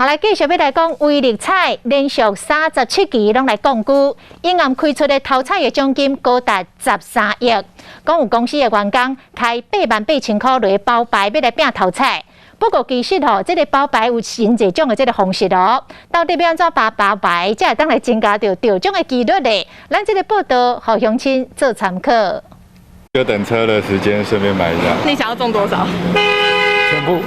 好來，繼續欲來講威力彩連續37期攏來摃龜，永暗開出的頭彩的獎金高達13億。講有公司的員工開88,000塊來包牌，欲來拼頭彩。不過其實吼，這个包牌有真濟種的這个方式哦。到底欲按怎包包牌，才會當來增加著著獎的機率咧？咱這个報道，予鄉親做參考。就等車的時間，順便買一下。你想要中多少？全部。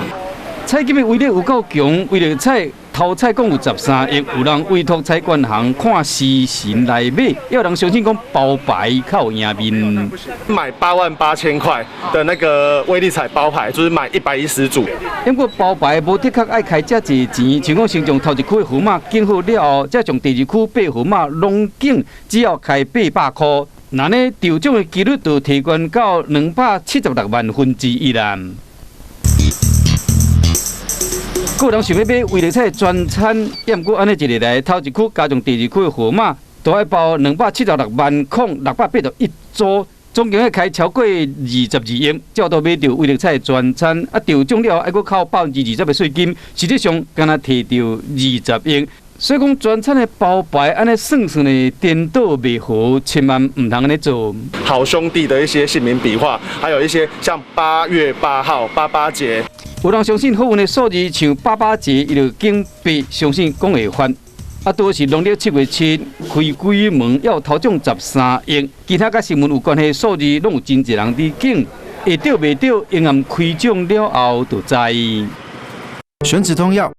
彩金的威力有夠強，威力彩頭彩共有13億，有人委託彩券行看時辰來買，也有人相信講包牌較有贏面。買88,000塊的那個威力彩包牌，就是買110組。不過包牌無的確愛開遮濟錢，像講先將頭一區的號碼揀好了後，再將第二區八號碼攏揀，只要開800塊，那呢中獎的機率就提懸到276萬分之一啦。閣有人想欲買威力彩全餐，也毋過按呢一个來，頭一區加上第二區的號碼，都愛包2,760,681組，總共欲開超過22億，才都買著威力彩全餐。啊，中獎了後，愛閣扣20%的稅金，實際上敢若提著20億。所以講全餐的包牌按呢算算的顛倒袂好，千萬毋通按呢做。好兄弟的一些姓名筆畫，還有一些像8月8號八八節。有人相信好運的數字像八八節，伊就揀八，相信講會發。啊，拄是農曆7月7開鬼門，要頭獎13億。其他佮新聞有關係的數字，攏有真濟人佇揀，會著袂著，永暗開獎了後就知。選址通要。